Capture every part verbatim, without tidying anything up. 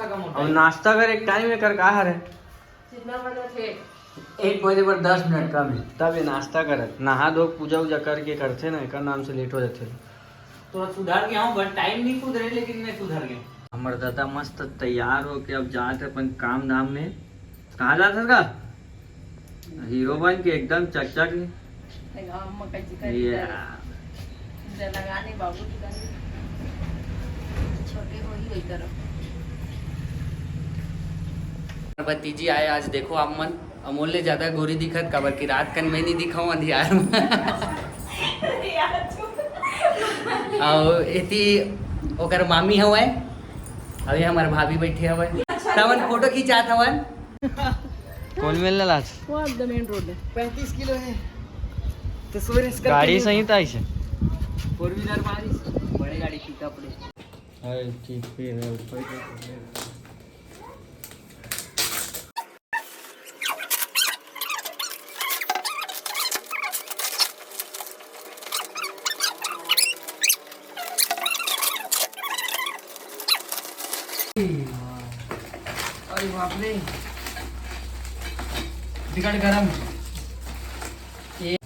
अउ नाश्ता कर, एक टाइम एकर का हरे? कितना बजे थे? एक बजे बर दस मिनट कम हे। तब ये नाश्ता करत, नहा धो, पूजा उजा करके करथे ना, एकर नाम से लेट हो जाथे। थोड़ा सुधर गया हूँ, but टाइम नहीं सुधरे, लेकिन मैं सुधर गया हूँ। हमर दादा मस्त तैयार होके अब जात हे अपन काम धाम में। कहाँ जात हे का? हीरो बन के एकदम चकचक। गाँव में कैसे ये करी? जय लगा दे बाबू की गाड़ी। छोटे हो ही वही तरफ। भतीजी आए आज, देखो आप मन, अमूल ले ज्यादा गोरी दिखत, काबर कि रात कन मैं नहीं दिखाऊं अंधियार में। अउ एती ओकर मामी हवय, अउ ये हमर भाभी बैठे हवय। तवन फोटो खिंचात हवन। कौन मिलने लाज? वो अब द मेन रोड है। पैंतीस किलो है। तो सोरे इसका गाड़ी सही था इसे। फोर व्हीलर मारी, बड़े गाड़ी पिकअप रे। अरे ठीक है, ऊपर अरे बाप रे, बिकट गरम। ये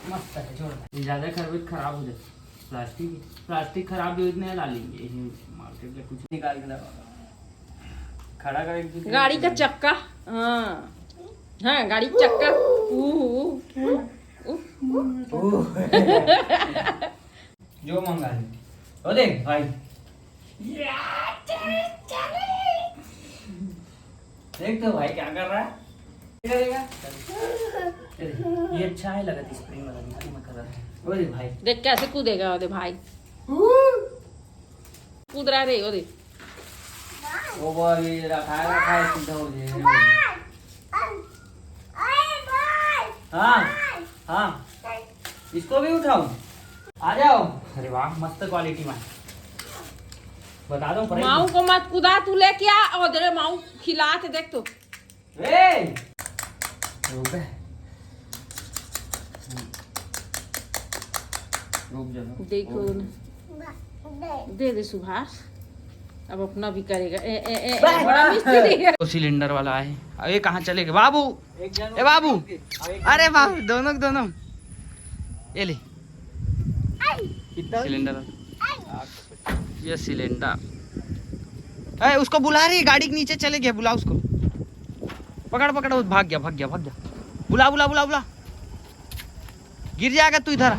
मस्त है, जोरदार। ये ज्यादा खराब, खराब हो जाता। प्लास्टिक, प्लास्टिक खराब भी उतने ला लेंगे, यही मार्केट में कुछ निकाल के लगा। खड़ा कर एक दूसरे गाड़ी का चक्का। हाँ, हाँ, गाड़ी का चक्का। ऊ, ऊ, ऊ, ऊ। जो मंगा ले। ओ देख भाई, देख तो भाई क्या कर रहा है। करेगा? ये अच्छा है, लगा स्प्रिंग वाला, इसको मैं कलर है। ओ रे भाई। देख कैसे कूदेगा ओदे भाई। कूद रहा रे ओदे। ओ भाई, रखा है, रखा है, सीधा हो जाए। हाँ, हाँ। इसको भी उठाऊं? आ जाओ। अरे वाह, मस्त क्वालिटी में। बता दो, माऊ को मत कुदा, तू लेके आ। ओ दे रे, माऊ खिलात देख तो। ए! रुक बे। रुक जा। देखो ना। दे दे सुभाष, अब अपना भी करेगा। ए, ए, ए, ए, बड़ा मिस्त्री है। तो सिलेंडर वाला है, अब ये कहाँ चलेगा बाबू? ए बाबू, अरे बाबू, दोनों दोनों, ये ले। कितना? सिलेंडर। ये सिलेंडर। ए, उसको बुला रही, गाड़ी के नीचे चले गया, बुला उसको। पकड़, पकड़, वो भाग गया, भाग गया, भाग गया। बुला, बुला, बुला, बुला। गिर जाएगा तू इधर।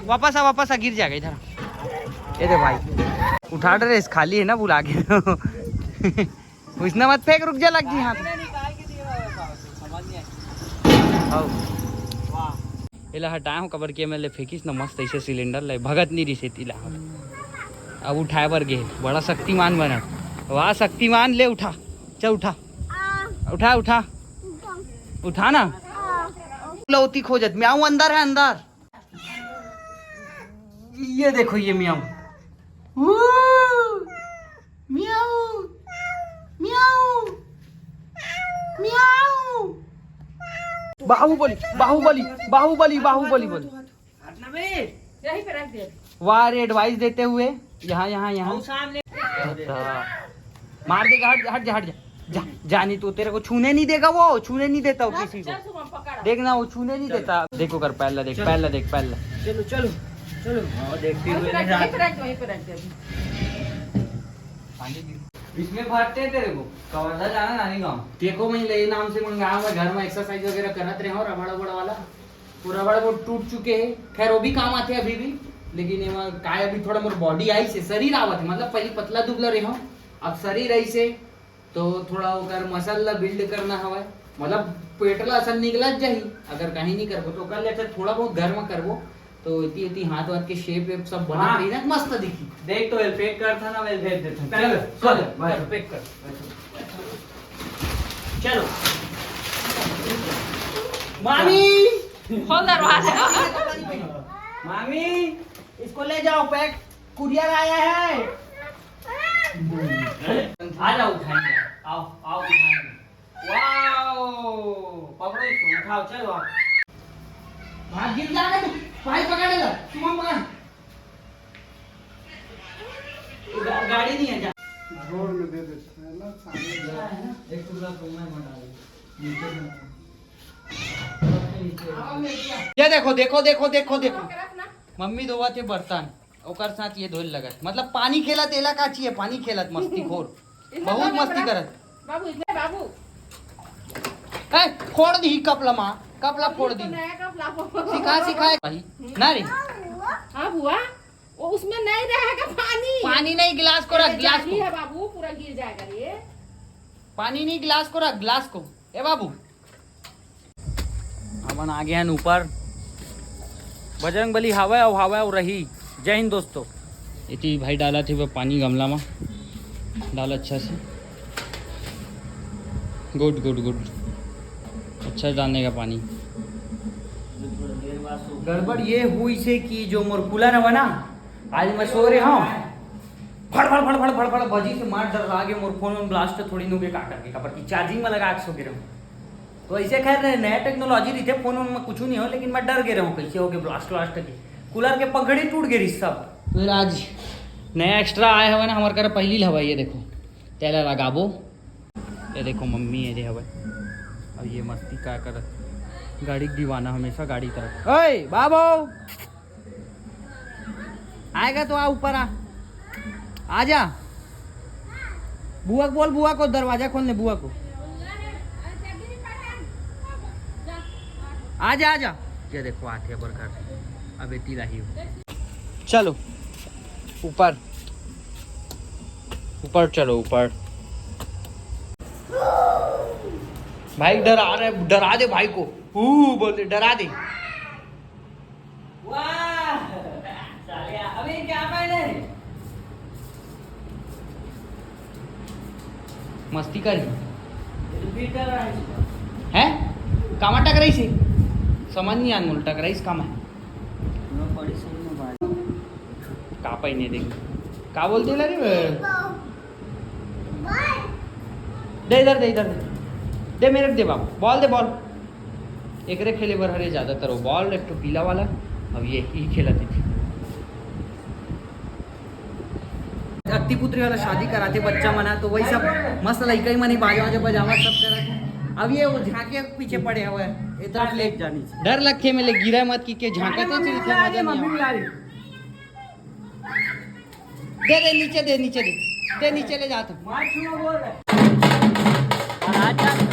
वापस आ, वापस आ, गिर जाएगा इधर। ये दे भाई। उठा रहे, खाली है ना, बुला के। उसने मत फेंक, रुक जा, लग जी हाथ। हाउ। एला हटाए हो, काबर के एमे ले फेंकिस न मस्त ऐसे सिलेंडर ले, भगत नहीं रही सेती ला। अब उठाए बर गे, बड़ा शक्तिमान बनत। वाह शक्तिमान, ले उठा, चल उठा, उठा, उठा, उठा ना। लौती खोजत, म्याऊ अंदर है, अंदर। ये देखो, ये म्याऊ। ऊ, म्याऊ, म्याऊ, म्याऊ। बाहुबली, बाहुबली, बाहुबली, बाहुबली बोल। यहीं पे रख दे। वाह रे, एडवाइस देते हुए। यहाँ, यहाँ, यहाँ। और सामने। अच्छा। मार देगा, हट, हट जा, हट जा। जा, जा नहीं तो तेरे को छूने नहीं देगा वो, छूने नहीं देता वो किसी को। चल शुभम, पकड़। देखना, वो छूने नहीं देता। देखो कर, पहला देख, चलो। पहला देख, पहला। चलो, चलो, चलो। हाँ, देखते वहीं हुए पे रख दे, नहीं वहीं पे रख दे, वहीं पे रख दे। पानी गिर-, इसमें भरते हैं तेरे को। कवर्धा जाना नानी गाँव। देखो, मैं ले नाम से मंगाया हुआ, घर में एक्सरसाइज वगैरह करत रहे हो, रबड़ वबड़ वाला। पूरा बड़ा वो टूट चुके हैं। खैर, वो भी काम आते हैं अभी भी, लेकिन एमा काय अभी थोड़ा मोर बॉडी आई से, शरीर आवत है, मतलब पहले पतला दुबला रहे हो, अब शरीर आई से, तो थोड़ा ओकर मसल ला बिल्ड करना हवय, मतलब पेट ला असल निकलत जाही, अगर कहीं नहीं करबो तो कर लेते, थोड़ा बहुत घर में करबो, तो इतनी इतनी हाथ वाथ के शेप वेप सब बनत हाँ। रही ना, मस्त दिखी। देख तो वेल पैक कर था ना, वेल भेज देते हैं। चलो, चलो, चलो, भाई। चलो, पैक कर। चलो। मामी! खोल दरवाजा। मामी, इसको ले जाओ, पैक कुरियर आया है। आ जाओ, उठाएंगे। आओ, आओ, उठाएंगे। वाओ! पकड़ो इसको, उठाओ, चलो आओ। भाग, गिर जाएगा तू। भाई पकड़ेगा, सुमन पकड़। ये देखो, देखो, देखो, देखो, देखो, मम्मी धोवत हे बर्तन, ओकर साथ ये धोए लगत, मतलब पानी खेलत, एला का चाहिए, पानी खेलत, मस्ती खोर, बहुत मस्ती करत। बाबू, इधर बाबू। ए, फोड़ दी कप ला माँ, कप ला फोड़ दी। नया कप लाओ। सिखा, सिखा भाई। ना रे। हाँ बुआ, वो उसमें नहीं रहेगा पानी। पानी नहीं, गिलास को रख, अरे, गिलास जाली को। है बाबू, पूरा गिर जाएगा ये। पानी नहीं, गिलास को रख, गिलास को। ए बाबू, हमन आ गए हैं ऊपर। बजरंग बली हावय अउ हावय अउ रही। जय हिंद दोस्तों। इति भाई डालत हे वो पानी गमला में, डाल अच्छा से। गुड, गुड, गुड। अच्छा डालने का पानी। गड़बड़ ये हुई से कि जो मोर कूलर हवा ना, आज मैं सो रहे हूँ, फड़ फड़ फड़ फड़ फड़ फड़ बजी से मार डर लागे, मोर फोन में ब्लास्ट थोड़ी नुके का करके, काबर कि चार्जिंग में लगा के सो गे रहूँ। तो ऐसे खैर नया टेक्नोलॉजी रहिथे, फोन में कुछ नहीं हो, लेकिन मैं डर गे रहूँ कैसे हो गए ब्लास्ट व्लास्ट के, कूलर के पंखड़ी टूट गए रही सब। फिर आज नया एक्स्ट्रा आए हवे ना हमारे घर, पहली हवा, ये देखो, तेला लगाबो। ये देखो मम्मी, ये दे हवे। अब ये मस्ती का कर, गाड़ी के दीवाना, हमेशा गाड़ी तरफ। ओए बाबू, आएगा तो आ, ऊपर आ, आजा। बुआ को बोल, बुआ को दरवाजा खोलने, बुआ को। आजा, आजा। ये देखो, आथे पर घर। अबे तिलाही हो। चलो ऊपर, ऊपर चलो ऊपर। भाई डरा रहे, डरा दे भाई को। हू बोल दे, डरा दे। वाह, साले, अबे क्या पहने? मस्ती कर। रिपीट कर रहा है इसको। हैं? कामा टकराई से? समझ नहीं आन मोल टकराई से कामा है। मैं बड़ी सुन में बात। का पहने देख। का बोलते ला रे? दे इधर, दे इधर, दे। दे मेरे को दे बाबू, बॉल दे, बॉल। एकरे खेले बर हरे ज्यादातर वो बॉल, एक ठो पीला वाला, अब ये ही खेलत थी। अत्ती पुत्री वाला शादी कराते बच्चा मना, तो वही सब मस्त लइका ही मनी बाजा वाजा बजावा सब करत हे। अब ये वो झांके पीछे पड़े हुए हैं, इतना ले जानी चाहिए। डर लगथे में ले गिरा मत कि के झांकत हे, चलथे मजा नहीं मम्मी आवे। बुला रही। दे दे, नीचे दे, नीचे दे, दे नीचे ले जा तू। मार छुआ बोल रहा है। और आ जा। ए,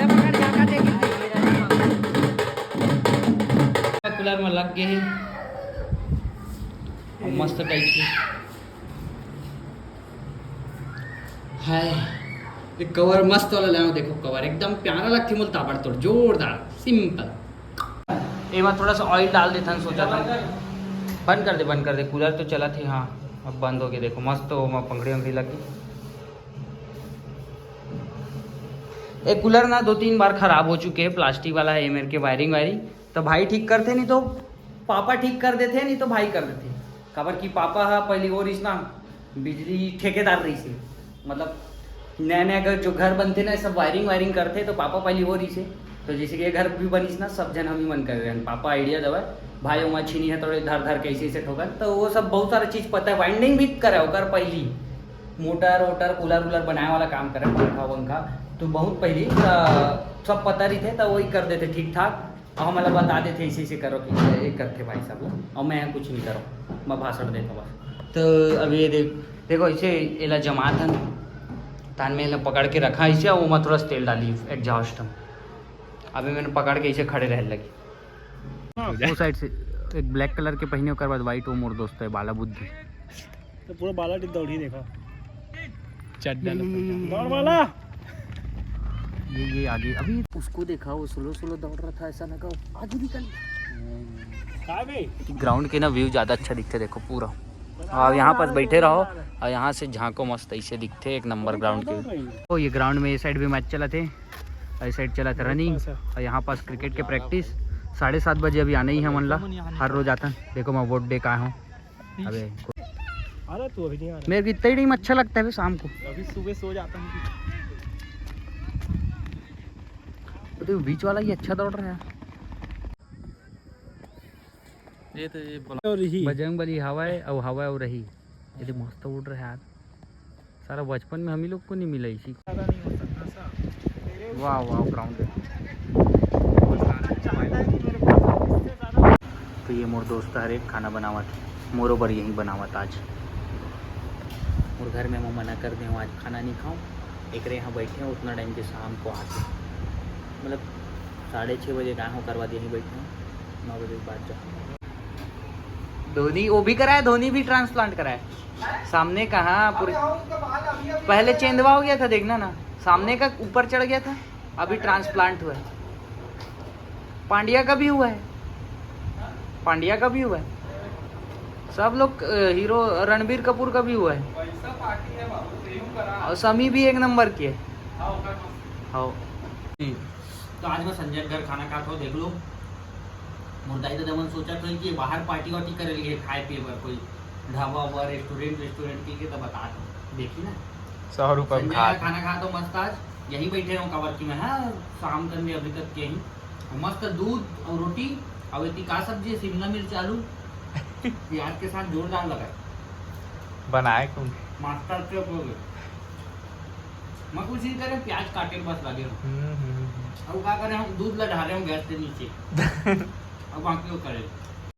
पकड़, झांका दे, गिर दे। कूलर में लग गए हैं। मस्त टाइप से है। ये कवर मस्त वाला लाओ, देखो कवर एकदम प्यारा लगथे मोला, ताबड़तोड़ जोरदार सिंपल। एमा थोड़ा सा ऑयल डाल देथन, सोचा था। बंद कर दे, बंद कर दे, कूलर तो चलत हे। हाँ, अब बंद हो गया। देखो मस्त, ओमा पंखड़ी वंखड़ी लग गई। ये कूलर ना दो तीन बार खराब हो चुके हैं, प्लास्टिक वाला है, ए मेर के वायरिंग वायरिंग, तो भाई ठीक करते, नहीं तो पापा ठीक कर देते, नहीं तो भाई कर देते। काबर कि पापा हा पहली वो रिस ना, बिजली ठेकेदार रहिसे, मतलब नया नया घर, जो घर बनथे ना, सब वायरिंग वायरिंग करथे, तो पापा पहली वो रहिसे। तो जैसे कि ये घर भी बनिस ना, सब झन हम ही मन करे रहेन, पापा आइडिया देवय, भाई ओमा छीनी है थोड़े धर धर के ऐसे ऐसे ठोकन, तो वो सब बहुत सारा चीज पता है, वाइंडिंग भी करे ओकर पहली, मोटर वोटर, कूलर वूलर बनाए वाला काम करे, पंखा वंखा, तो बहुत पहली, अ, सब पता रहिथे, तो वही कर देथे ठीक ठाक। अउ हमन ला बता देथे, "ऐसे, ऐसे करो," कि ये करथे भाई साहब ला, अउ मैं कुछ नहीं करो, मैं भाषण देता बस। तो अब ये देख, देखो, ऐसे एला जमात हन, तान में एला पकड़ के रखा ऐसे, अउ ओमा थोड़ा सा तेल डाली, एग्जॉस्ट हम। अभी मैंने पकड़ के ऐसे खड़े रह लगी। हाँ। वो साइड से एक ब्लैक कलर के पहने, ओकर बाद व्हाइट, वो मोर दोस्त है बाला बुद्धि। तो पूरा बाला टिप दौड़ी देखा। चड्डा लपेटा। दौड़ वाला। ये, ये आगे अभी उसको देखा, वो स्लो स्लो दौड़ रहा था, ऐसा लगा वो आगे निकल। का बे? ग्राउंड के ना व्यू ज्यादा अच्छा दिखते, देखो पूरा। और यहाँ पास बैठे रहो और यहाँ से झांको, मस्त ऐसे दिखते एक नंबर ग्राउंड के। ओ, ये ग्राउंड में ये साइड भी मैच चला थे, ये साइड चला था रनिंग और यहाँ पास क्रिकेट के प्रैक्टिस। साढ़े सात बजे अभी आना ही है मन ला, हर रोज आता। देखो मैं वोट डे का हूँ। अबे अरे तू अभी नहीं आ रहा। मेरे को इतना ही टाइम अच्छा लगता है बे शाम को। अभी सुबह सो जाता हूँ। तो बीच वाला ही अच्छा दौड़ रहा है। ये तो ये बला- और ही। बजरंग बली हवा है, और हवा और रही। ये तो मस्त उड़ रहा है यार। सारा बचपन में हम ही लोग को नहीं मिला इसी। वाह वाह, ग्राउंड है। तो ये मोर दोस्त हरे, खाना बनावत, मोरो बर यहीं बनावत आज। मोर घर में मैं मना कर दे हूँ, आज खाना नहीं खाऊँ। एकरे यहाँ बैठे हैं उतना टाइम के, शाम को आके, मतलब, साढ़े छः बजे का हो, करवा दिए, यहीं बैठे हैं, नौ बजे के बाद जाऊँ। धोनी वो भी कराया, धोनी भी ट्रांसप्लांट कराया। सामने का, हाँ, पूरे। पहले चेंदवा हो गया था, देखना ना, सामने का ऊपर चढ़ गया था, अभी ट्रांसप्लांट हुआ है। पांड्या का भी हुआ है, पांड्या का भी हुआ है, सब लोग, अ, हीरो रणबीर कपूर का भी हुआ है। और समी भी एक नंबर की है। हाँ। तो आज मैं संजय के घर खाना खात हूँ, देख लो। मोर दाई ददा मन सोचत होही कि बाहर पार्टी वार्टी करे लिए, खाए पिए बर कोई ढाबा वाबा, रेस्टोरेंट, रेस्टोरेंट के, के तो बता दो, देखी ना। सौ रुपये में संजय खात खाना खात हो मस्त आज, यहीं बैठे हो, काबर कि मैं, हाँ, शाम करने अभी तक के ही। और मस्त दूध और रोटी, और इतनी का सब्जी है, शिमला मिर्च, आलू, प्याज के साथ जोरदार लगा। बनाए कौन? मास्टर शेफ हो गए। मैं कुछ नहीं करे, प्याज काटे बस लगे हो। हम्म, हम्म, हम्म। अब का करे, हम दूध ला ढाले हम गैस के नीचे। अब बाकी वो करे।